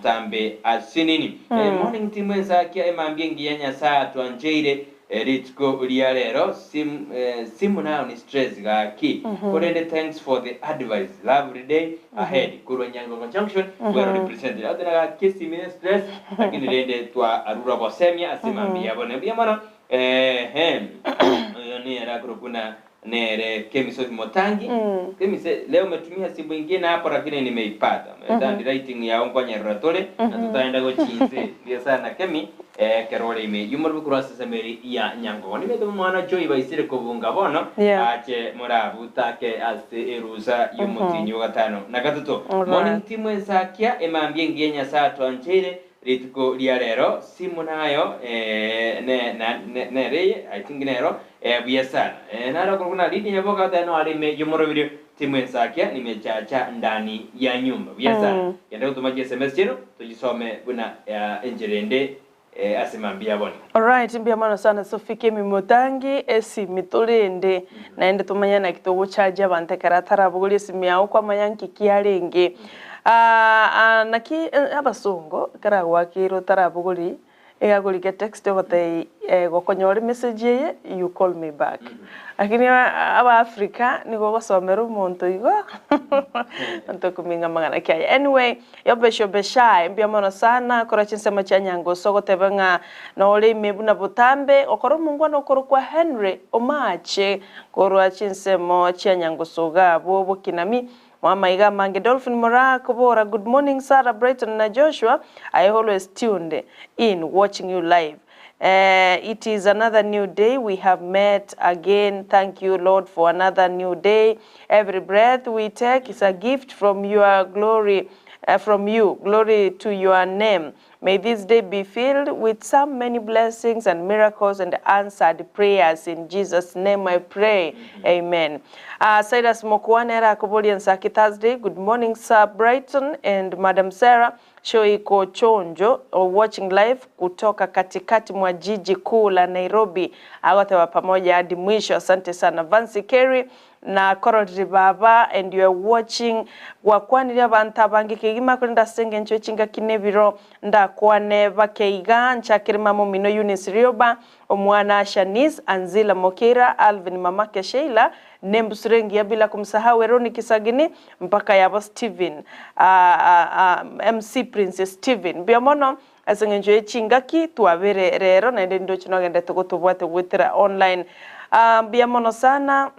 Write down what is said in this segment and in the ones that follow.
Atambe asinini. Morning team ensakia emambia engiya Nyasae atwancheire rituko ria rero sim simu nayo ni stress gaki korende thanks for the advice lovely day ahead korwa Nyangongo junction well represented oteba gaki esimi ne stress lakini rende twarure obosemia ase mambia yabo ne mbuya mono eeh oyo nere akorokwa buna Nere Kemi Sophie Motangi. Kemi se, leo umetumia simu ingine hapo lakini nimeipata. Mm Handwriting yao nkonyerera tore na tutaenda gochinse. Mbuya sana Kemi eh, kero ore ime yumorwe korwa ase esameri ya Nyangogo. Nimete omwana Joy baisire kobunga bono Yeah. ache morabutake ase erusa y'omotienyi o gatano na gatato. Alright. Morning team ensakia emambia engiya Nyasae atwancheire Rituko ria rero simu nayo ne na nere eye I think nero buya sana naro okorokwa na Lydia Nyaboka otebe no are ime yomoroberio timu ensakia nimechacha ndani ya nyumba buya sana genda gotoma chi sms chieno tochisome buna enchera ende ase mambia ya bono. Alright mbuya mono sana Sophie Kemi Mutangi esimi torende naende tomanye naki togochagia abanto ekero atarabogoria esimi yago kwamanya nki kiarenge. Naki abasongo ekero agoakeire otarabogori iga akorika etext ogotebia gokonyora emessage eye you call me back. Lakini aba Africa nigo ogosomera omonto igo tokuming'a amang'ana ki aya. Anyway, Yobesh Obeshai mbuya mono sana korwa chinsemo chia Nyangusu ogoteba ng'a nore ime buna botambe gokora omongwana okorokwa Henry Omache korwa chinsemo chia Nyangusu iga abwo Bokinami Mwamaiga amange Dolphin Moraa kobora good morning Sarah Brighton na Joshua I always tuned in watching you live it is another new day we have met again thank you Lord for another new day every breath we take is a gift from your glory from you glory to your name May this day be filled with some many blessings and miracles and answered prayers in Jesus name I pray amen. Cyrus Mokua nere akoboria Nsaki Thursday good morning sir Brighton and madam Sarah show iko chonjo watching live kutoka katikati mwa jiji kuu la Nairobi agoteba pamoja hadi mwisho asante sana Vancy Kerry Nakororire baba and you are watching Gwakwanire abanto abange kegima korende ase engencho ye chingaki na ebiro ndakwane bake iga nchakere mama omino Eunice Rioba omwana Shanice Anzila Mokeira Alvin mamake Sheila nembusuro engiya bila kumsahau Eroni Kisagini mpaka yabo Steven MC Prince Steven mbuya mono ase engencho ye chingaki twabere rero naende nindoche nogenderete gotobwate goetera online mbuya mono sana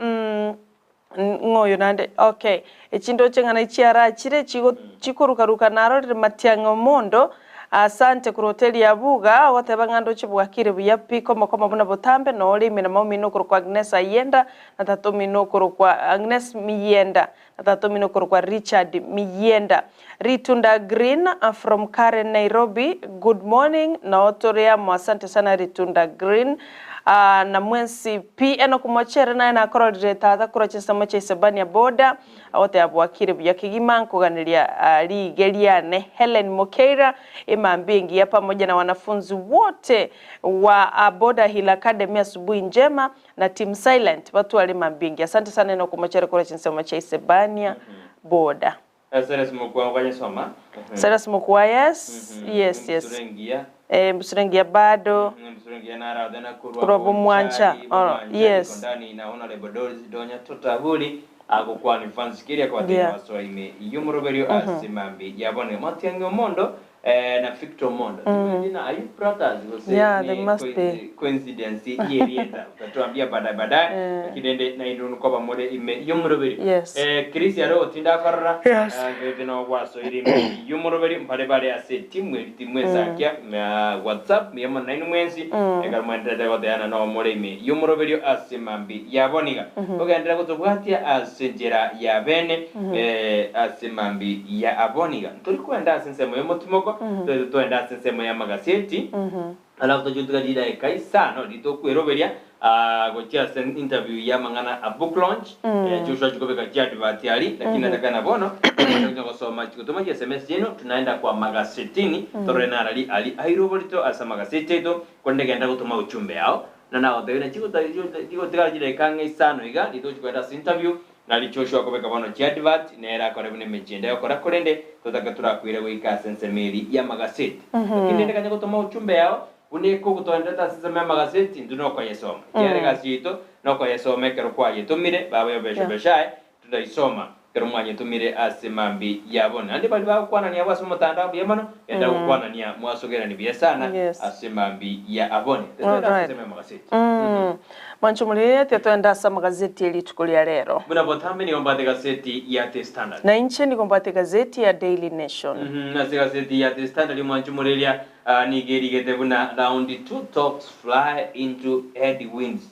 ng'o oyo naende okay echi ndoche ng'a nachi chiarachire chigo chikoruka ruka narorire matiang'i omondo asante korwa hoteli ya Buga ogoteba ng'a ndoche bwakire buya pi komo komo buna botambe nore ime na mama omino okorokwa Agnes Ayenda na tata omino okorokwa Agnes Miyenda na tata omino okorokwa Richard Miyienda. Ritunda Green from Karen Nairobi good morning noo tore amo asante sana Ritunda Green na mwensi pi Enock Mochere naye nakororire tata korwa chinsemo chia Isebania boda agoteba bwakire buya kegima nkoganeria riige riane Hellen Mokeira emambia engiya pamoja na wanafunzi wote wa Boda Hill Academy asubuhi njema Na team silent batware mambingi. Asante sana Enock Omochere korwa chinsemo chia Isebania boda. Cyrus Mokua okanyesoma. Cyrus Mokua yes yes yes. Embusuro engiya. Eh embusuro engiya bado. Embusuro engiya naro athena korwa Korwa Bomwancha. Bonchari, Bomwancha, Yes. Rikondani na Honorable Doris Donya Totaburi agokwana Evans Kiria kobatebia Yeah. basoa ime y'omoroberio ase mambi yabone Matiang'i Omondo Eh, na Victor Omondo. Mm. Are you brothers? Gose Yeah, ni they must be. coincidence yerieta. Utatuambia baadaye baadaye. Eh. Lakini ende na indu nukoba more ime yomuroberi. Yes. Eh, Chris yaro otinda korora. Yes. Eh, no gwasoire ime yomuroberi mbare bare ase timu eri timu esakia na WhatsApp miyemo nainu mwensi. Mm. Ekero mwenderete goteana no more ime yomuroberi ase mambi yaboniga. Ogenderera gotobwatia ase enchera ya bene eh, ase mambi ya aboniga. Ntori kwenda ase ensemo y'omotimoko, toete twende ase ensemo y'amagaseti, alafu tochie totiga ridaeka isano ritokweroberia gochia ase interview y'amang'ana a book launch, Joshua achia kobeka chiadvert aria, lakini natakana bono tochia konya gosoma chigotoma chi sms chiaino, tunaenda kwa magasetini, torore narari aria aire oborito ase amagaseti aito, korende genda gotoma ujumbe yao, na nagotebia na chigotigara chidaeka ang'e isano iga, ritochia koenda ase interview. Nari Joshua akobeka bono chiadvert, nere akore buna emechie ende egokora, korende totake torakwire goika ase ensemo eria y'amagaseti. Lakini rende kanya gotoma ochumbe yao, buna ekogotoenderete ase ensemo y'amagaseti, intwe nokoyesoma. Ekiagera egasi yaito nokoyesoma ekero kwayetomire, baba yobesha-beshae, todaisoma ekero mwanyetomire ase mambi ya bono. Naende baria bagokwanania abwo ase omotandao mbuya mono, genda gokwanania mwasogerani buya sana ase mambi ya abone. Titoenda ase ensemo y'amagaseti. Mwanche omorere, titoenda ase amagazeti e rituko ria rero. Buna botambe nigo mbwate egazeti ya The Standard. Na inche nigo mbwate egazeti ya Daily Nation. Ase egazeti ya The Standard omwanche omoreria nigo erigete buna Round two talks fly into headwinds.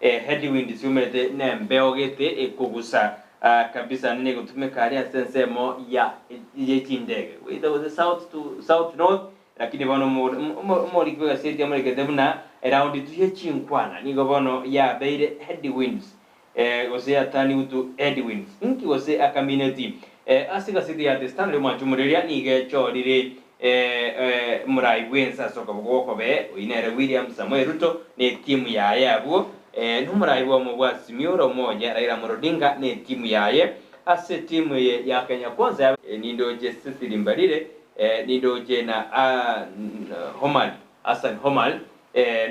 Headwinds siumerete nembeo gete ekogusa kabisa naende negotumeka aria ase ensemo ya ye chindege goeta gose south to south north Lakini bono omoriki bw'egaseti amorekete buna eraundi tu ye chinkwana nigo bono yabeire headwinds, gose yataniwe to headwinds. Inki gose akamineti? Ase egaseti ya The Standard omwancho omoreria nigo echorire omorai bw'ense ase okoboko gw'okobee, oyio nere William Samoei Ruto na etimu yaye abwo, nomorai bw'omo bwa Azimio la Umoja Raila Amolo Odinga na etimu yaye. Ase etimu eye ya Kenya Kwanza nindoche Cecily Mbarire Nindoche na Homali, Hassan Homali,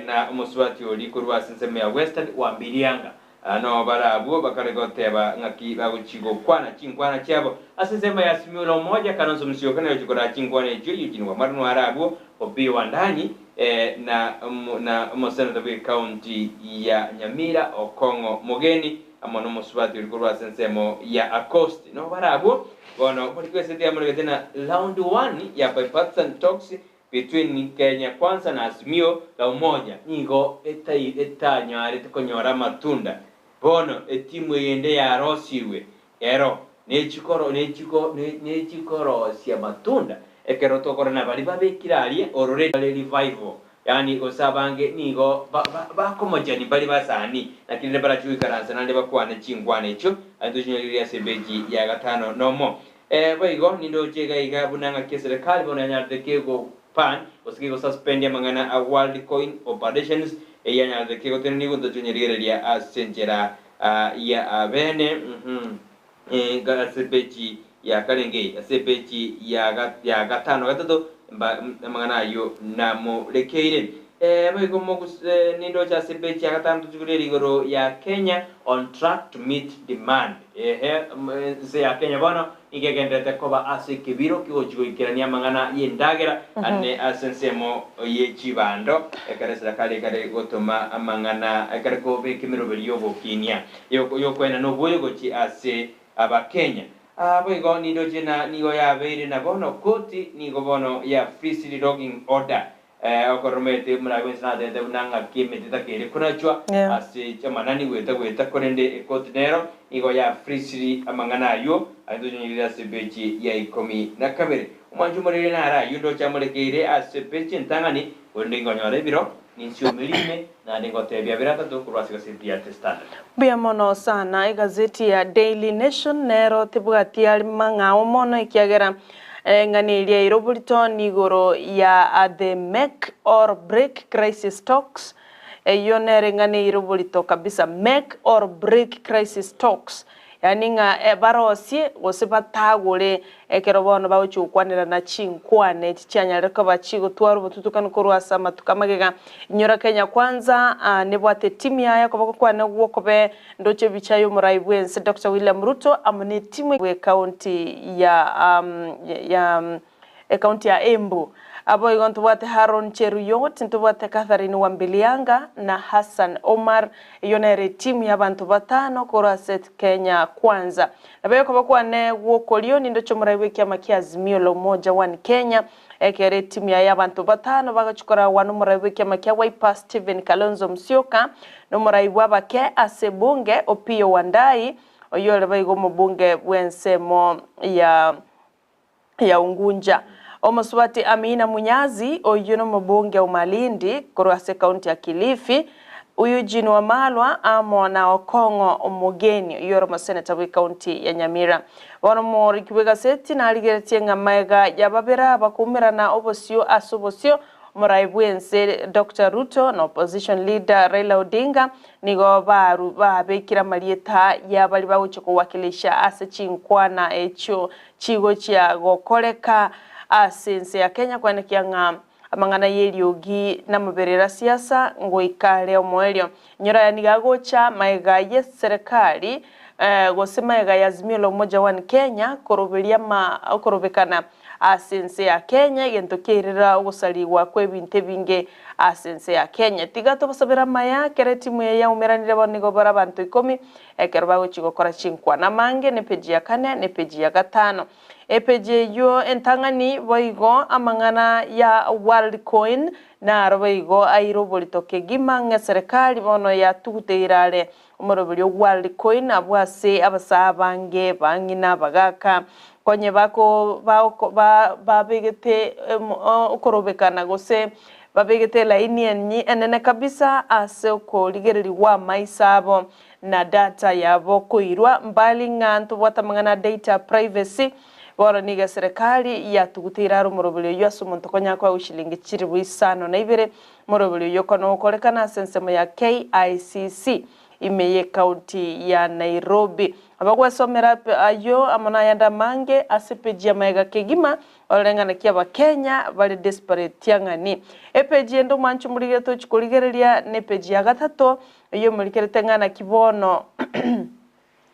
na omosubati oria korwa ase ensemo ya Western Wambirianga. Noo bare abwo bakare goteba ng'aki bagochia gokwana chinkwana chiabo. Ase ensemo ya Azimio la Umoja, Kalonzo Musyoka nere ochia koraa chinkwana echio, Eugene Wamalwa noare abwo, Opiyo Wandanyi, na na omoseneta bw'ecounty ya Nyamira, Okong'o Mogeni, amo nomosubati oria korwa ase ensemo ya Akosti. Noo bare abwo bono omoriki bw'esegi amoregete na round one ya bipartisan talks between Kenya Kwanza na Azimio la Umoja nigo etai etanyarete konyora amatunda. Bono etimu eyende yarosirwe ero nechikoro nechiko nechikorosia amatunda ekero tokora na baria babekire aria orore revival Yaani gose abange nigo bakomochani mbare basani, naki rende barachie goikaransa naende bakwane chinkwana echio, aye tochinyoririe ase epeji ya gatano nomo. Boigo nindoche iga iga buna ng'aki eserekari bono yanyarete kegoban gose kegosuspendi amang'ana a Worldcoin operations, eyio yanyarete kegotenenigwa ntochionyerigereria ase enchera ya abene. Ase epeji ya karenge eye, ase epeji ya gatano gatato, amang'ana ayio namorekeire. Boigo nindoche ase epeji ya gatano tochigurere igoro ya Kenya on track to meet demand. Ehe, ense ya Kenya bono nigo egendererete koba ase ekebiro kigochia goikerania amang'ana y'endagera ane ase ensemo ye chibando, ekero eserekari ekare gotoma amang'ana ekare kobeka emeroberi y'ogokinia. Y'okoenana oboyo gochia ase Abakenya. Boigo nindoche na nigo yabeire na bono koti nigo bono ya freeze logging order okoromete buna bwensi natebete buna ng'aki emete etakeire konachwa ase amanani goeta goeta korende ekoti nero nigo ya freeze amang'ana aywo aye tochonyerire ase epeji ya ikomi na kabere. Omwanchi omorere naro aywo ndoche amorekeire ase epeji entang'ani korende inkonyora ebiro Ninsiomeri ime, naende ngoteebia abere atato korwa ase egazeti ya The Standard. Mbuya mono sana. Egazeti ya Daily Nation nero tebwati mang'ao mono ekiagera eng'ana eria ere oborito nigoro ya The Make or Break Crisis Talks. Eyio nere eng'ana eire oborito kabisa, Make or Break Crisis Talks. Yaani ng'a barosie gose batagore ekero bono bagochia gokwanerana chinkwana echi chianyarire koba chigotwara obotutukanu korwa ase amatuko amagega. Inyora Kenya Kwanza nebwate etimu yaye okoboko kwane gwokobe ndoche ebicha y'omorai bw'ense Doctor William Ruto amo netimu bw'ecounty ya ya Ekaunti ya Embu. Aboigo ntobwate Haron Cheruiyot, ntobwate Catherine Wambilianga na Hassan Omar. Eyio nere etimu y'abanto batano korwa ase Kenya Kwanza. Nabo egokoba kwane gw'okorio nindoche omorai bw'ekiama kia Azimio la Umoja One Kenya, ekero etimu yaye y'abanto batano bagochia koragwa nomorai bw'ekiama kia Wiper Stephen Kalonzo Musyoka, na omorai bw'abake ase ebunge Opiyo Wandayi, oyio ore boigo omobunge bw'ensemo ya ya Unguja. Omosubati Amina Munyazi, oyio nomobunge o Malindi korwa ase ekaunti ya Kilifi, Eugene Wamalwa amo na Okong'o Omogeni oyio ore omoseneta bw'ekaunti ya Nyamira. Bono omoriki bw'egaseti narigeretie ng'a magega ya babere aba koumerana obosio ase obosio, Omorai bw'ense Doctor Ruto na Opposition Leader Raila Odinga nigo baru babekire amarieta y'abari bagochia kowakilisha ase chinkwana echio chigochia gokoreka ase ense ya Kenya koenekia ng'a amang'ana y'eriogi namoberera siasa ngoika are omoerio. Nyora aya nigo agocha magega y'eserekari gose magega ya Azimio la Umoja One Kenya koroberia ama okorobekana ase ense ya Kenya egento kiairera ogosarigwa kw'ebinto ebinge ase ense ya Kenya. Tiga tobasabere amaya ekero etimu eye yaumeranire bono nigo bare abanto ikomi ekero bagochia gokora chinkwana amange ne peji ya kane ne peji ya gatano. Epeji eyio entang'ani boigo amang'ana ya Worldcoin naro boigo aire oborito kegima ng'a eserekari bono yatuguteire are omoroberi o Worldcoin abwo ase abasaa abange bang'ina abagaka konye bako bagoko ba babegete okorobekana gose babegete elaini enyi enene kabisa ase okorigererigwa amaiso abo na data yabo koirwa mbali ng'a ntobwate amang'ana a data privacy, bono nigo eserekari yatuguteire are omoroberi oyio ase omonto konya koegwa chilingi chilifu isano na ibere, omoroberi oyio kono ogokorekana ase ensemo ya KICC ime ye county ya Nairobi. Abagwesomera ayio amo nayande amange ase epeji ya magega kegima Orore ng'a naki Abakenya bare desperate tiang'ani. Epeji ende omwancho omorigere tochi korigereria nepeji ya gatato, eyio omorikerete ng'a naki bono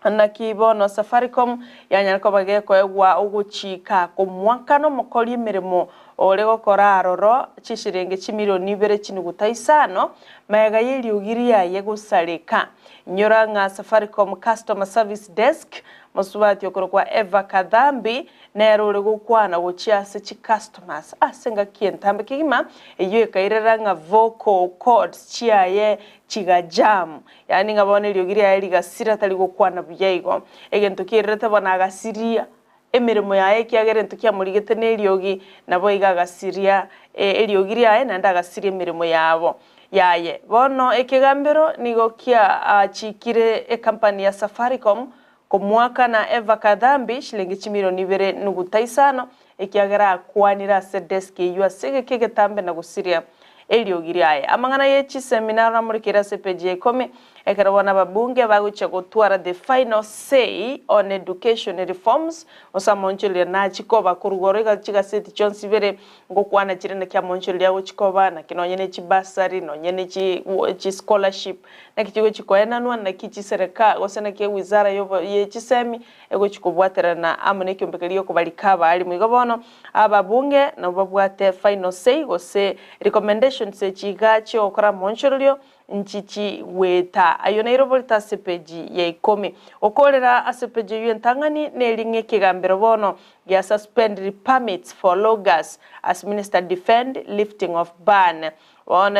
naki bono Safaricom yanyara koba gekoegwa ogochika komwakana omokori emeremo ore gokora aroro chishiringi chimilioni ibere chinuguta isano magega y'eriogi riaye gosareka. Inyora ng'a Safaricom Customer Service Desk mosubati okorokwa Eva Kathambi Nere ore gokwana gochia ase chicustomers ase engaki entambe kegima, eyio ekairera ng'a vocal cords chiaye chigajam, yaani ng'a bono eriogi riaye rigasira tari gokwana buya igo. Egento kiairerete bono agasiria emeremo yaye ekiagera egento kiamorigete neriogi, naboigo agasiria eriogi riaye naende agasiria emeremo yabo yaye. Bono ekegambero nigo kiachikire ecompany ya Safaricom Komoakana Eva Kathambi shilingi chimilioni ibere nuguta isano, ekiagera akwanire ase desk eyio ase egeka egetambe na gosiria eriogi riaye. Amang'ana ye chisemi naro namorekeire ase epeji ya ikomi, ekero bono ababunge bagochia gotwara the final say on education reforms, gose amonchoreria nachie koba korwa igoro iga chigaseti chionsi ibere ngokwana chire naki amonchoreria agochia koba, naki nonye ne chibursary, nonye ne chi chischolarship. Naki chigochia koenanwa, naki chisereka, gose naki ewizara y'obo ye chisemi egochia kobwaterana amo nekiombe keria giokobarika abalimu. Igo bono, ababunge nabo babwate final say gose recommendations echi iga chiogokora amonchorerio nchichi goeta. Ayio nairo borete ase epeji ya ikomi. Gokorera ase epeji eyio entang'ani neri ng'a ekegambero bono gia suspended permits for loggers as minister defend lifting of ban. Bono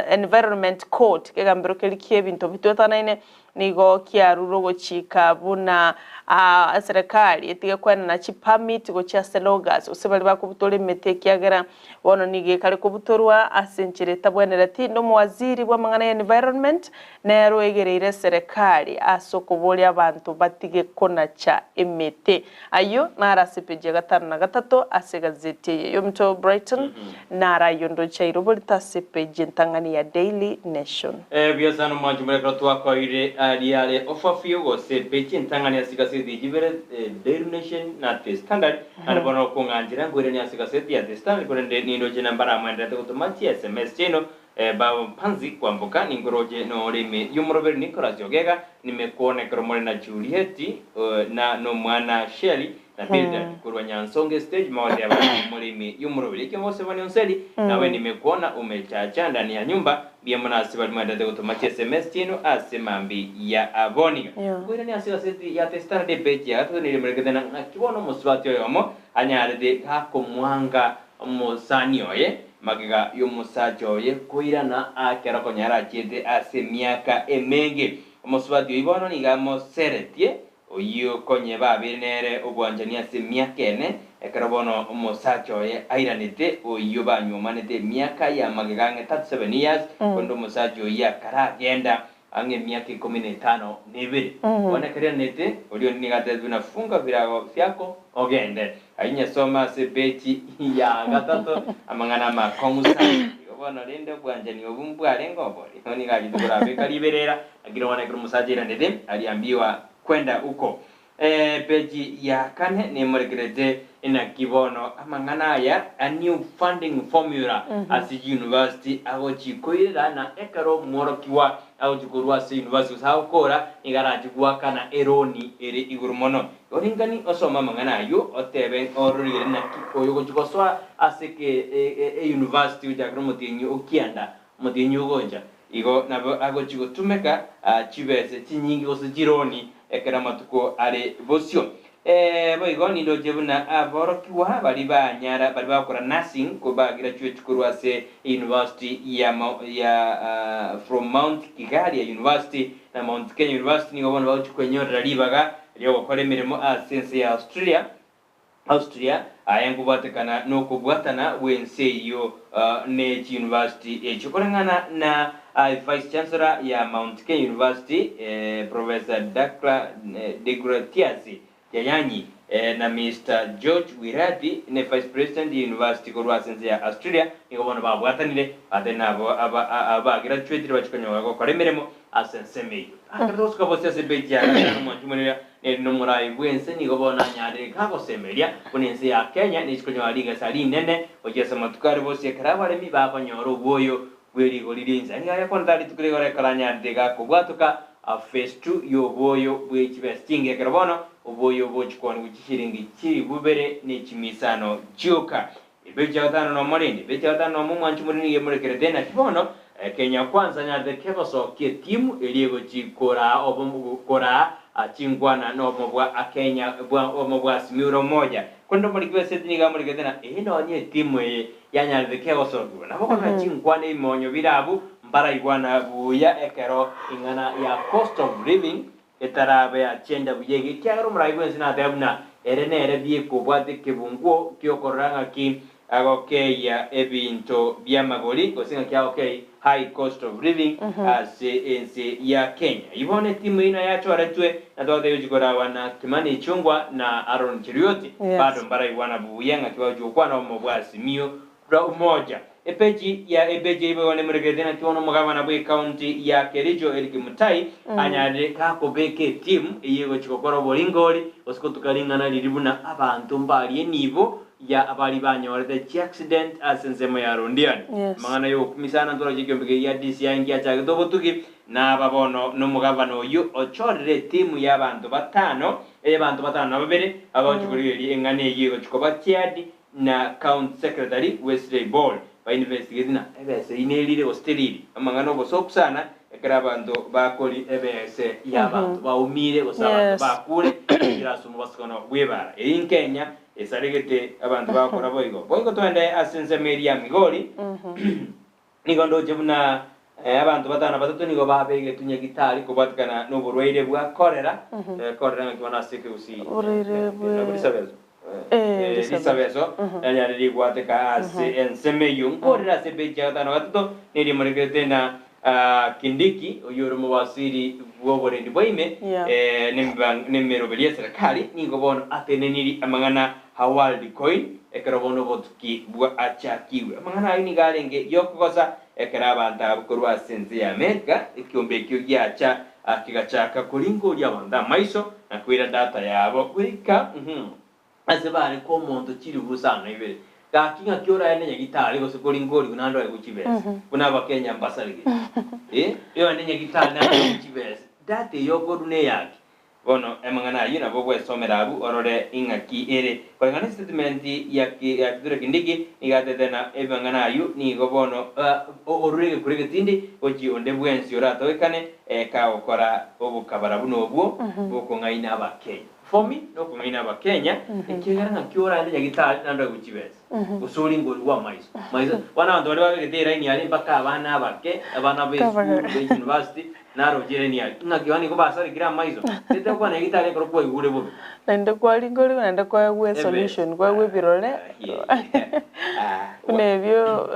Environment Court, kegambero keria ki'ebinto bitwetanaine, nigo kiarure ogochika buna eserekari etige koenana chipermit gochia ase loggers, gose baria bakobutora emete ekiagera bono nigo ekare kobutorwa ase enchera etabwenereti. Na omowaziri bw'amang'ana ya environment nere oegereire eserekari ase okoboria abanto batige konacha emete. Ayio naro ase epeji ya gatano na gatato ase egazeti eye y'Omonto Brighton, naro ayio ndoche airoborete ase epeji entang'ani ya Daily Nation. Buya sana omwanchi morekero twakoire aria are overview gose epeji entang'ani ase egaseti eye ibere Daily Nation na The Standard naende bono okong'anchera nkoirania ase egaseti ya The Standard korende nindoche nambare amoenderete gotoma chi sms chiaino Baba Mpanzi kwamboka ninkoroche nore ime y'omoroberi Nicholas Ogega nimekwane ekero more na Juliet na nomwana Shelly na Bildad korwa Nyansonga stage mogoteba more ime y'omoroberi ekio mogosebania onseri nawe nimekuona umechacha ndani ya nyumba mbuya mono ase baria mwenderete gotoma chi sms chiaino ase mambi ya aboniga Nkoirania ase egaseti ya The Standard epage ya gatato niria morekete na ng'aki bono omosubati oyomo anyarete gakomwanga Omosani oye, magega y'omosacha oye koirana ekero konyara achiete ase emiaka emenge. Omosubati oyio bono nigo amoseretie, oyio konye babeire nere obwanchani ase emiaka ene, ekero bono omosacha oye airanete, oyio banywomanete emiaka ya magega ang'e 37 years, korende omosacha oyio akaragenda. Ang'e emiaka ikomi na etano na ebere. Bono ekero yanete, oria onde nigo atebiwe buna, Funga birago biako, ogende. Ayio nyesome ase epeji ya gatato amang'ana amakong'u sana. Igo bono rende obwanchani obwo mbwarenge obo, igo nigo achete korabeka riberera, lakini bono ekero omosacha airanete, aliambiwa kwenda huko. Epeji ya kane nemorekerete inaki bono amang'ana aya a new funding formula ase chiuniversity agochi koirera na ekero omworokigwa agochi korwa ase university gose agokora nigo arachi goakana eroni ere igoro mono. Igo ringani osome amang'ana ayio otebe ororigere naki oyo ogochi gosoa ase eke euniversity gochakera omotienyi o kianda omotienyi ogocha igo nabo agochi gotumeka chibese chinyinge gose chironi Ekero amatuko are bosio. Boigo nindoche buna aborokigwa baria banyara baria bagokora nursing ko bagraduate korwa ase university ya ya from Mount Kigalia University na Mount Kenya University nigo bono bagochia kwenyorera ribaga riogokora emeremo ase ense ya Australia Austria, aya nkobwatekana nokobwatana gw'ense eyio ne chiyunivasiti echio. Koreng'ana na Vice Chancellor ya Mount Kenya University, Professor Deogratias Jayanyi na Mister George Wirathi ne Vice President ye University korwa ase ense ya Australia nigo bono babwatanire batari nabo abagraduatire bachia konyora gokora emeremo ase ensemo eyio. Ekero togosuka bosio ase epeji ya gatano mwanche omonene Neri nomorai bw'ense nigo bono anyarire gagosemeria buna ense ya Kenya nechi konyora rigesa rinene gochia ase amatuko are bosio ekero abaremi bakonyora obwoyo bwe rigori ri'ense. Nigo agekonta rituko rigoro ekero anyarire gakobwatoka phase two y'obwoyo bwe chibesa chinge ekero bono obwoyo bochi koonigwa chishiringi chilifu bibere ne chimisano chioka. Ebechi ya gatano nomo rende, ebechi ya gatano nomo omwanchi omoriri nigo emorekerete naki bono Kenya Kwanza nyarete kegosokia etimu eria egochi koraa obomo koraa chinkwana nobomo bwa Kenya bwa obomo bwa Azimio la Umoja. Korende omoriki bw'eseti nigo amorekerete ng'a eye nonye etimu eye yanyarete kegosokigwa nabo korora chinkwana ebimonyo bire abwo mbaraigwana buya ekero ing'ana ya cost of living Etarabe yachenda buya iga, ekiagera omorai bw'ense natebe buna ere nere bieka obwate ekebunguo gi'okorora ng'aki agokeyia ebinto bi'amagori, gose ng'aki agokeyia high cost of living ase ense ya Kenya. Eyio bono etimu eyio nayo yachoretwe na twagotebia gochia korawa na Kimani Ichung'wa na Aaron Cheruiyot, bado mbaraigwana buya ng'aki bagochia gokwana obomo bwa Azimio la Umoja. Epeji ya epeji eyio boigo nemorekerete naki bono omogabana bw'ecounty ya Kericho Eric Mutai anyarire gakobeka etimu eyio egochi gokora oboringori gose gotuka ring'ana riria buna abanto mbarie enibo ya abari banyorete chiaccident ase ensemo ya Londiani. Yes. Amang'ana yogokumisana ntoroche ekiombe keria gia DCI ngiachagete obotugi naba bono nomogabana oyio ochorire etimu y'abanto batano ey'abanto batano na babere abagochi korigereria eng'ana eyio egochi koba chaired na County Secretary Wesley Bol ba investigate ng'a ebese eyio nerire gose teriri, amang'ana obosooku sana ekero abanto bakori ebese ya abanto baumire gose abanto bakure gochira ase omobasokono bw'ebara. Eyio Nkenya esaregete abanto bagokora boigo. Boigo twende ase ensemo eria ya Migori. Nigo ndoche buna abanto batano na batato nigo babegetwe nyagitari kobwatikana noborwaire bwa korera, korera ng'aki bono ase ekegusii? Oborwaire bwe- Nabwo risabeso. Eh, Eh, risabeso. risabeso nanyare rigwateka ase ensemo eyio. Nkorera ase epeji ya gatano na gatato neria emorekerete na ah, Kindiki oyio ore omowasiri bw'oborendi bwa ime Yeah. eh, nemibang- nemeroberi y'eserekari nigo bono ateneniri amang'ana a Worldcoin Ekero bono obotuki bwachakigwe, amang'ana ayio nigo arenge y'okogosa ekero abanto abwo korwa ase ense ya Amerika, ekiombe ekio giacha kegachaka koringoria abanto amaiso na koira data yabo goika ase bare komonto chilifu isano na ibere. Gaki ng'aki oraende nyagitari gose koringorigwa naende oegwe chibesa buna abakenya mbasaregete? Eh, oende nyagitari naende oegwe chibesa, data eye okorwa neyaki? Bono amang'ana ayio nabo ogwesomera abwo orore ing'aki ere. Koreng'ana n'estatement ya ya Kithure Kindiki nigo atete na amang'ana ayio nigo bono orure egekuro egetindi gochia onde bwensi oratogekane kagokora obokabara buna obwo bokong'aina abakenya. For me nokong'aina abakenya ekiagera ng'aki oraende nyagitari naende oegwe chibesa gose oringorigwe amaiso maiso bono abanto baria babegete eraini aria mpaka abana abake abana be esukuru be university Naroche ere niari, ng'a kioo nigo basarekire amaiso, tete gokwana egitari ekero kwaigure bobe. Naende kwaringorigwa naende kwaegwa esolution, kwaegwa ebirore buna ebio.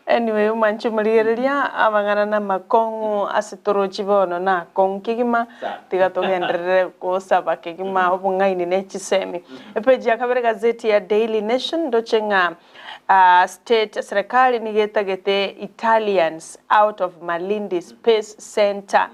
Anyway, omwanche omorigereria, amang'ana namakong'u ase torochi bono nakong'u kegima, Sawa. tiga togenderere gosaba kegima obong'aini ne chisemi. Epeji ya kabere gazeti ya Daily Nation ndoche ng'a ah, state serikali nigo etagete Italians out of Malindi Space Centre.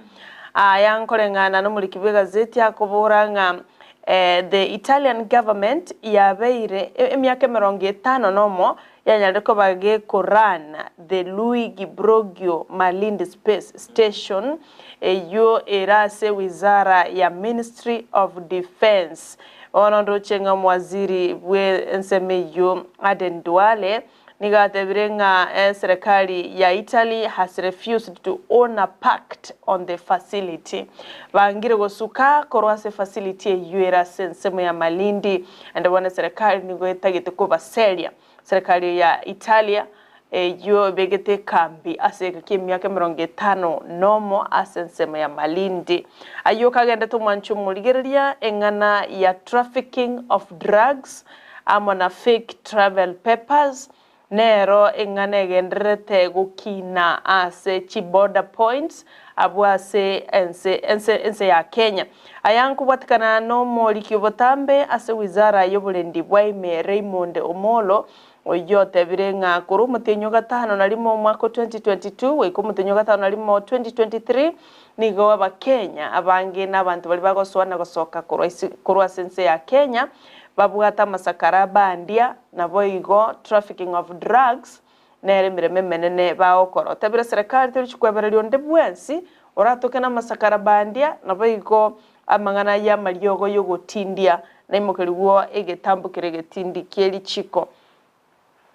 Aya nkoreng'ana nomoriki bw'egazeti akobora ng'a eh, the Italian government yabeire emiaka emerongo etano nomo yanyarire koba gekoran the Luigi Broglio Malindi Space Station eywo ere ase wizara ya Ministry of Defence. Bono ndoche ng'a omowaziri bwe ensemo eywo Aden Duale nigo atebire ng'a eserekari ya Italy has refused to honour pact on the facility. Bangire gosuka korwa ase facility eywo ere ase ensemo ya Malindi naende bono eserekari nigo etagete kobaseria. Serikali ya Italia eyio ebegete ekambi ase egeka ki'emiaka 51 ase ensemo ya Malindi. Ayio kagendete omwancho omorigereria eng'ana ya trafficking of drugs amo na fake travel papers nero eng'ana egendererete gokina ase chiborder points abwo ase ense ense ense ya Kenya. Aya nkobwatekana nomoriki obotambe ase wizara y'oborendi bwa ime Raymond Omolo oyio otebire ng'a korwa omotenyi o 51 omwaka o 2022 goika omotenyi o 51 2023 nigo abakenya abange na abanto baria bagosoa na gosoka korwa ase korwa ase ense ya Kenya babwate amasakara abandia naboigo trafficking of drugs nere emeremo emenene bagokora. Otebire serikali tori chikwebereria onde bwensi oratoke na amasakara bandia naboigo amang'ana ya amariogo yogotindia naimokerigwa egetambo kere egetindi kie richiko.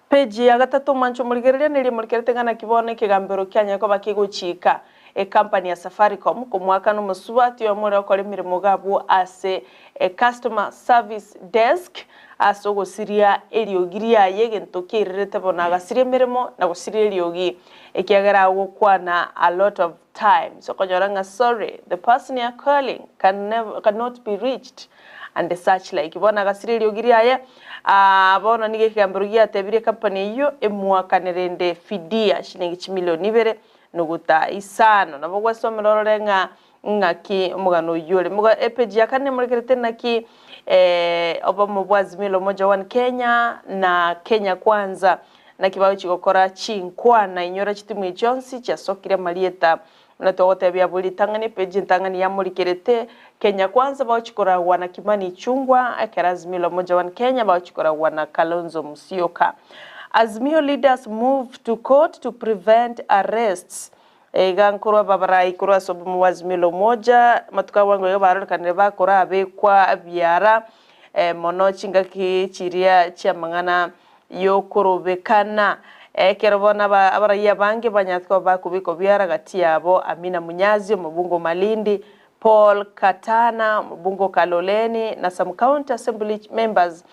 Peji ya gatato omwancho omorigereria neria emorikerete ng'a naki bono ekegambero kianyare koba kegochika ecompany ya Safaricom komoakana omosubati oyomo oria okora emeremo iga abwo ase ecustomer service desk ase ogosiria eriogi riaye egento kiairerete bono agasiria emeremo na gosiria eriogi ekiagera agokwana a lot of times okonyora ng'a sorry the person you are calling can never, cannot be reached and such like. Bono agasiria eriogi riaye ah, bono nigo ekegambero giatebirie ecompany eyio emoakanerende fidia shilingi chimilioni ibere nuguta isano. Nabo gwasomera orore ng'a ng'aki omogano oyio ore. Moga epeji ya kane morekerete naki eh, obomo bwa Azimio la Umoja One Kenya na Kenya Kwanza naki bagochi gokora chinkwana inyora chitimu echi chionsi chiasokire amarieta buna togotebia abwo ritang'ani epeji entang'ani yamorikerete Kenya Kwanza bagochi koragwa na Kimani Ichung'wa ekero Azimio la Umoja One Kenya bagochi koragwa na Kalonzo Musyoka. Azimio leaders move to court to prevent arrests. Iga nkorwa ababarai korwa ase obomo bwa Azimio la Umoja matuko abwango iga barorekanire bakora abekwa biara mono chingaki chiria chiamang'ana yokorobekana. Ekero bono abarai abange banyarete koba bakobekwa biara gati yabo Amina Munyazi omobunge o Malindi, Paul Katana omobunge o Kaloleni na some county assembly members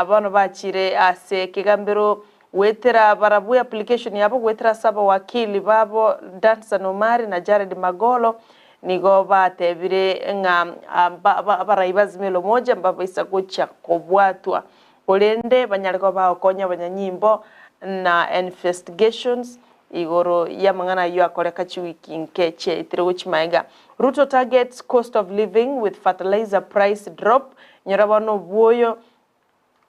bono bachire ase ekegambero goetera barabwo application yabo goetera ase abawakili babo Danson Omari na Jared Magolo nigo batebire ng'a abarai ba Azimio la Umoja mbabaisa gochia kobwatwa korende banyare koba bagokonya abanyanyimbo na investigations igoro y'amang'ana ayio akoreka chiwiki nke chiaetire gochia maega. Ruto targets cost of living with fertilizer price drop nyora bono obwoyo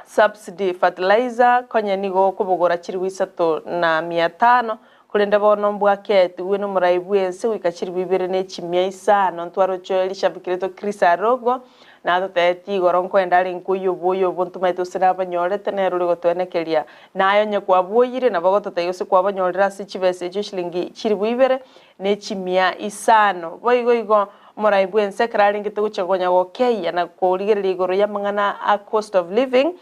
subsidy fertilizer konya nigo okobogora chiribu 3,500 korende bono mbwaketigwe nomorai bwense goika chiribu 2500 ntwaroche rishabikiretwe Chris Arogo natotebeti igoro nkoenda are nkoiyo obwoyo obwo ntomaete gose nabanyorete nere ore gotoenekeria naye onye kwabwoyire nabo ogototebia gose kwabanyorire ase chibesa echio shilingi 2500. Boigo igo omorai bwense ekero arengete gochia konya gokeia na korigereria igoro y'amang'ana a cost of living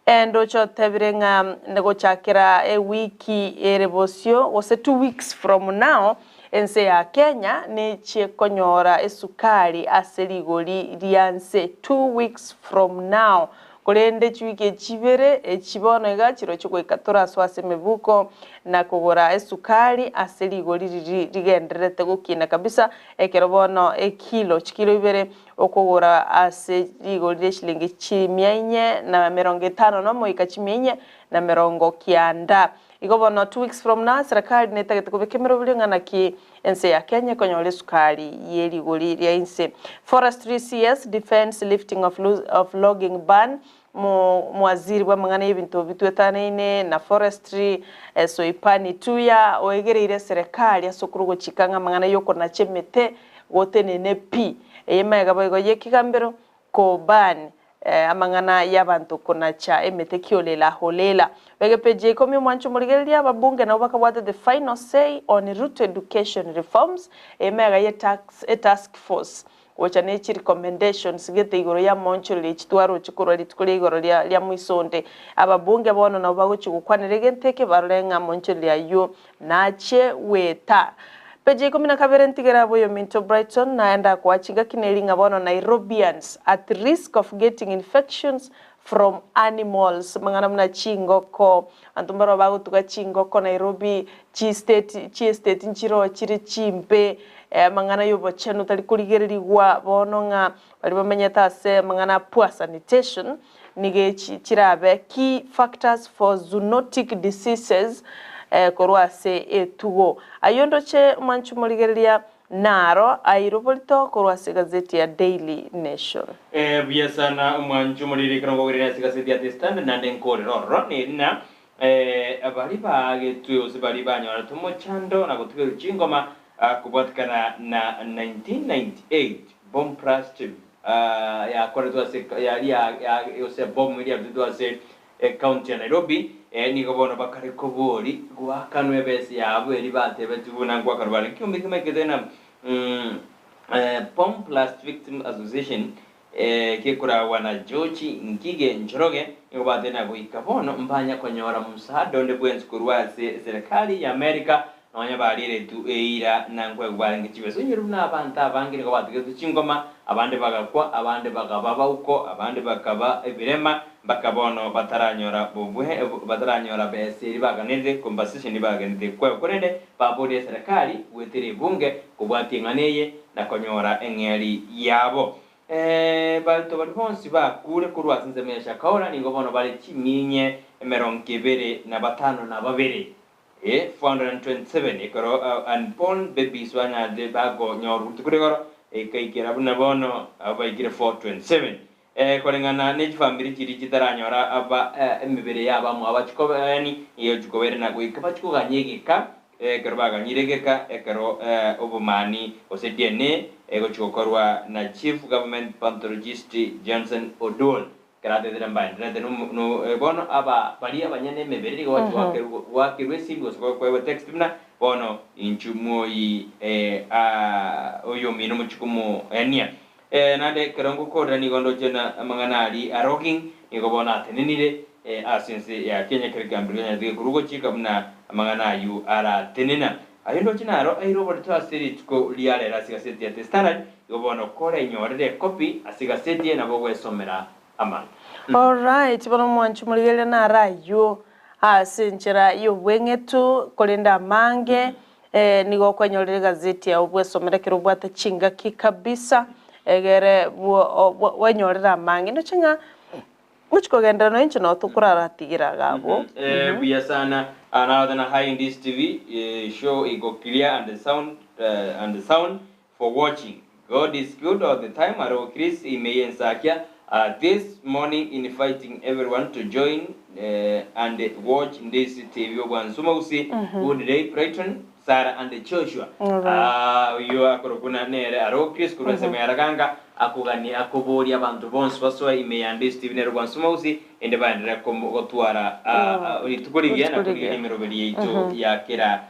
endoche otebire ng'a gochakera ewiki ere bosio gose 2 weeks from now ense ya Kenya nechie konyora esukari ase rigori ria nse 2 weeks from now korende chiwiki echi ibere echi bono iga chirochio goika torasoa ase emebuko na kogora esukari ase rigori riri rigendererete gokina kabisa ekero bono ekilo chikilo ibere okogora ase rigori ria shilingi 451 goika 490. Igo bono 2 weeks from now serikali netagete kobeka emeroberio ng'a naki ense ya Kenya ekonyora esukari ye rigori ria inse. Forestry CS defends lifting of logging ban. Mwaziri bw'amang'ana y'ebinto bitwetanaine na forestry Soipan Tuya oegereire serikali ase okorwa gochika ng'a amang'ana y'okonacha emete gotenene pi. Eye magega boigo y'ekegambero koban amang'ana y'abanto konacha emete kiolela holela. Begepeji ya ikomi omwancho omorigereria ababunge nabo bakabwate the final say on Ruto education reforms. Eye magega ye task force gocha ne chirecommendations gete igoro y'amaonchoreria chitwaroche korwa rituko ria igoro ria moisonde. Ababunge bono nabo bagochia gokwanera egento eke barore ng'a amaonchoreria ayio nache gweta. Peji ya 12 ntigere abwo oyominto Brighton naende akoa chingaki neri ng'a bono Nairobians at risk of getting infections from animals mang'ana buna chingoko, abanto mbaroo bagotuga chingoko Nairobi, chistate chiestate nchiroo chire chimbe, amang'ana ya obochenu tari korigererigwa bono ng'a baria bamenyete ase amang'ana a poor sanitation, nigo echi chirabe key factors for zoonotic diseases korwa ase etugo. Ayio ndoche mwanche morigereria naro airwe borito korwa ase egazeti ya Daily Nation. Buya sana omwancho omoriri ekero ngogerera ase egazeti ya The Standard naende nkorera ororo neri na baria baagetwe gose baria banyorete omochando na gotigerwa chingoma kobwatikana na 1998 bomb blast yakoretwe ase yari gose bomu eria yarutetwe ase Ecounty ya Nairobi nigo bono bakare kobori goakanwa ebesa yabo eri batebetigwe buna ngoakanwa bare. Ekiombe ekemo egetari na Bomb Blast Victims Association gekoragwa na George Ngige Njoroge nigo batebire na goika bono mbanya konyora msaada onde bwensi korwa ase eserekari ya America nonya barieretwe eira na nkoegwa barenge chibesa. Onyore buna abanto abange nigo batigetwe chingoma, abande bagakwa, abande bakaba abauko, abande bakaba ebirema, mpaka bono bataranyora bobwe bataranyora besa eria baganerete compensation baganerete kwegwa. Korende baboria eserekari goetera ebunge kobwatia eng'ana eye na konyora eng'eri yabo. Banto baria bonsi bakure korwa ase ensemo ya Shakahola nigo bono bare chiminye 252. 427 ekero unborn babies banyarire bakonyorwa rituko rigoro ekaikera buna bono abo baikire 427. Koreng'ana ne chifamiri chiria chitaranyora aba emebere y'abamwabo bachikoba yaani nigo chikobairana na goika bachikoganya egeka ekero baganyire egeka ekero obomani gose DNA egochi gokorwa na Chief Government Pathologist Johnson Oduol. Ekero atetire mbaendererete bono aba baria abanyene emebere nigo bagochi goakerwa esimi gose koegwa text buna bono inchu moi oyomino mochi komoenia. Naende ekero ngokorera nigo ndoche na amang'ana aria a logging nigo bono atenenire ase ense ya Kenya ekero ekiambero kianyarete gekorwa gochika buna amang'ana ayio aratenena. Ayio ndoche naro aire oborito ase rituko ria rero ase egaseti ya The Standard, igo bono korenyorere ekopi ase egaseti eye nabo ogwesomera amang'ana. Alright, bono mwanche morigereria naro ayio ase enchera y'obweng'etu, korende amange nigo okwenyorera egazeti yao bwesomere ekero obwate chingaki kabisa, egere bwenyorere amange. Ndoche ng'a ngochi kogenderera nonya inche noo tokoraratigera iga abwo. Buya sana. Narothe na Hi Indies TV show iko clear and the sound and the sound for watching. God is good all the time. Aro Chris ime yensakia this morning inviting everyone to join and watch Ndisi TV obwansuma gusii. Good day Brighton, Sarah and Joshua. Oyio akorokwa na nere aro Chris korwa ensemo ya Raganga akogania akoboria abanto bonsi basoe ime ya Ndisi TV nere obwansuma gusii ende baenderere gotwara rituko rigiya na Rituko korigereria rigiya. emeroberi yaito ya kera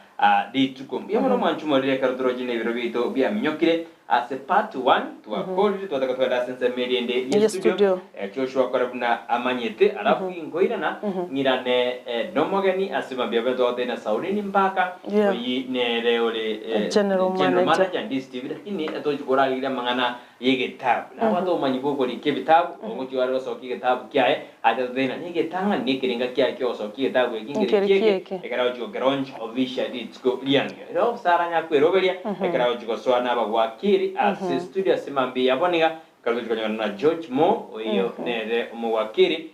rituko. Mbuya mono mwanche morire ekero toroche na ebiro biaito biaminyokire ase part 1 twakorire twataka twende ase ensemo eria ende ye Ye studio. studio. Joshua akore buna amanyete alafu inkoirana ng'irane nomogeni ase mambia abe twagotebia na Saulini mpaka oyi nere ore General general manager. manager Ndisi TV lakini etochi korarigeria amang'ana y'egetabu nabwate obomanyi bwa okorika ebitabu ogochi are gosokia egetabu kiaye acha totebie na negetang'ani na ekerenga kiaye kiogosokia egetabu eki nkere Nkere kieke kieke. ekero agochi gokelaunch official rituko riangio ere ofisa aranya kweroberia ekero agochi gosoa na abagwakiri ase studio ase mambia yabo niga ekero tochi konyora na George Mo oyo nere omogwakiri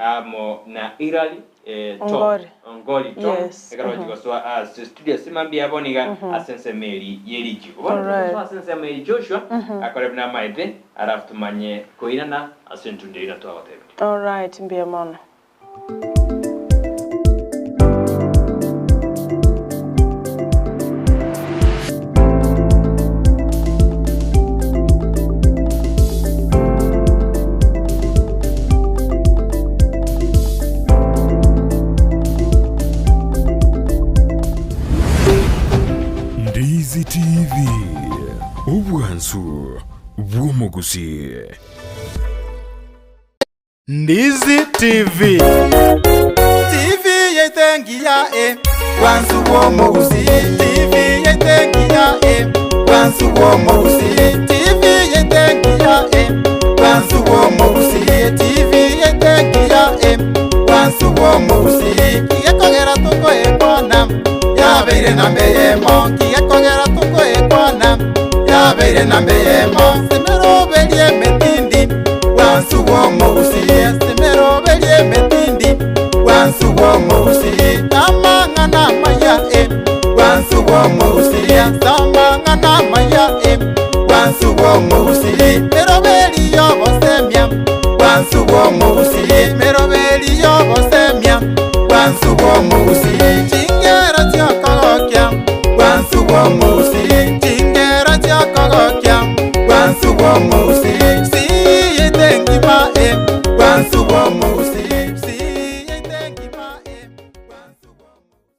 amo na Hilary Tom Ongore. Ongoli Tom Yes. ekero bachi gosoa ase studio ase mambia yabo niga ase ensemo eri ye richiko. Bono Alright. togosoa ase ensemo eri Joshua akore buna amaete alafu tumanye koirana ase entundo eyio natwagotebirie. Alright, mbuya mono. Ndizi TV, obwansu bw'omogusii. Ndizi TV. TV yaito engiya e, bwansu bw'omogusii. TV yaito engiya e, bwansu bw'omogusii. TV yaito engiya e, bwansu bw'omogusii. TV yaito engiya e, bwansu bw'omogusii. Kigekogera tokoekwana, yabeire namba eyemo. Kigekogera tokoekwana, yabeire namba eyemo. Semeroberie emetindi, bwansu bw'omogusii. Semeroberie emetindi, bwansu bw'omogusii. Amang'ana amaya e, bwansu bw'omogusii. Amang'ana amaya e, bwansu bw'omogusii. Meroberi y'obosemia, bwansu bw'omogusii. Meroberi y'obosemia, bwansu bw'omogusii. Chingero chi'okogokia, bwansu bw'omogusii. Chingero chi'okogokia, bwansu bw'omogusii. Siyete engima e, bwansu bw'omogusii. Siyete engima e, bwansu bw'omogusii.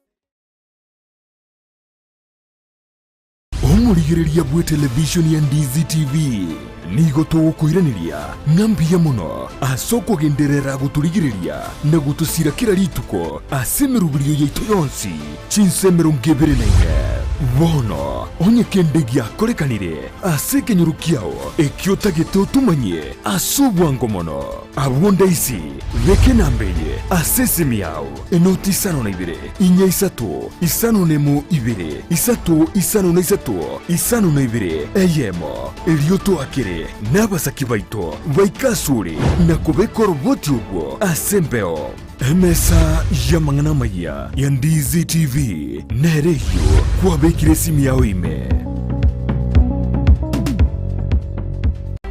Omorigereria bw'etelevishoni ya Ndizi TV nigo togokoiraneria ng'a mbuya mono ase okogenderera gotorigereria na gotosira kera rituko ase emeroberio yaito yonsi chinsa 24. Bono onye kende giakorekanire ase ekenyoro kiao ekio otagete otomanyie ase obwango mono, abwo ndaisi beka enamba eye ase esimi yao. Enoti isano na ibere, inya isato, isano nemo ibere, isato isano na isato, isano na ibere, eyemo. Erio toakere nabasaki baito baike asore na kobeka oroboti orwo ase embeo. Emesa y'amang'ana amayia ya Ndizi TV nere eyio kwabekire esimi yao ime.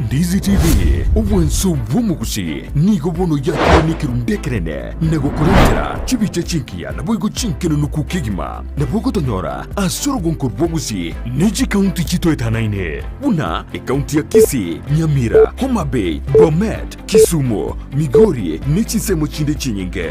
Ndizi TV, obwanso bw'omogusi, nigo bono yakire nekerundu ekenene na gokorentera chibicha chingiya naboigo chinkenenuku kegima. Nabo ogotonyora ase orogonko rw'obogusi ne chikaunti chitoetanaine buna ekaunti ya Kisii, Nyamira, Homa Bay, Bomet, Kisumu, Migori ne chinsemo chinde chinyinge.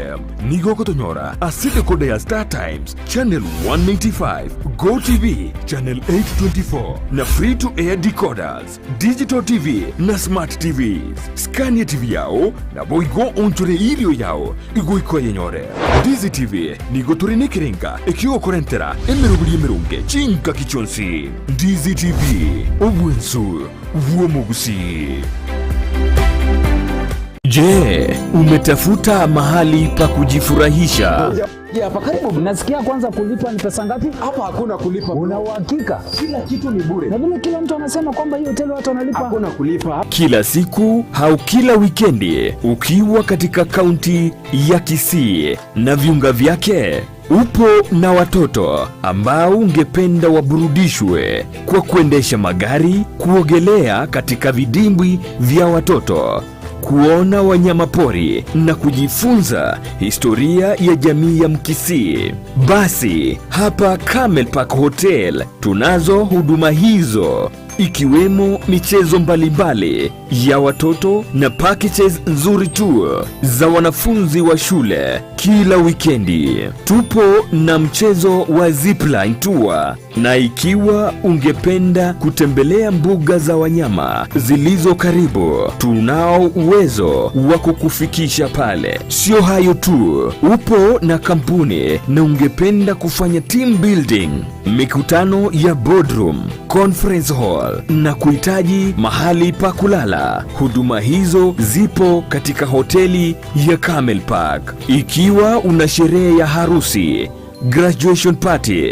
Nigo ogotonyora ase decoder ya Star Times, Channel 195, Go TV, Channel 824 na Free to Air decoders. Digital TV na Smart TVs. Skania TV yao naboigo onchore irio yao igoika oyenyore. Ndizi TV nigo tore nekerenga ekiogokorentera emeroberi emeronge chingaki chionsi. Ndizi TV, obwensu bw'omogusii. Je, umetafuta mahali pa kujifurahisha? Hapa karibu. Nasikia kwanza kulipa ni pesa ngapi? Hapa hakuna kulipa. Una uhakika? Kila kitu ni bure. Na vile kila mtu anasema kwamba hii hoteli watu wanalipa. Hakuna kulipa. Kila siku au kila wikendi ukiwa katika kaunti ya Kisii na viunga vyake, upo na watoto ambao ungependa waburudishwe kwa kuendesha magari, kuogelea katika vidimbwi vya watoto, kuona wanyama pori na kujifunza historia ya jamii ya Mkisii. Basi hapa Camel Park Hotel tunazo huduma hizo ikiwemo michezo mbalimbali ya watoto na packages nzuri tu za wanafunzi wa shule kila wikendi. Tupo na mchezo wa zipline tour, na ikiwa ungependa kutembelea mbuga za wanyama zilizo karibu, tunao uwezo wa kukufikisha pale. Sio hayo tu, upo na kampuni na ungependa kufanya team building, mikutano ya boardroom, conference hall na kuhitaji mahali pa kulala, huduma hizo zipo katika hoteli ya Camel Park. Ikiwa una sherehe ya harusi, graduation party,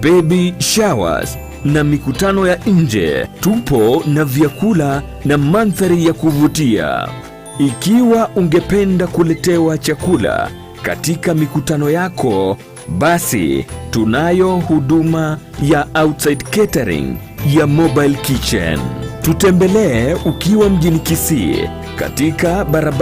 baby showers na mikutano ya nje, tupo na vyakula na mandhari ya kuvutia. Ikiwa ungependa kuletewa chakula katika mikutano yako, basi tunayo huduma ya outside catering ya Mobile Kitchen. Tutembelee ukiwa mjini Kisii katika barabara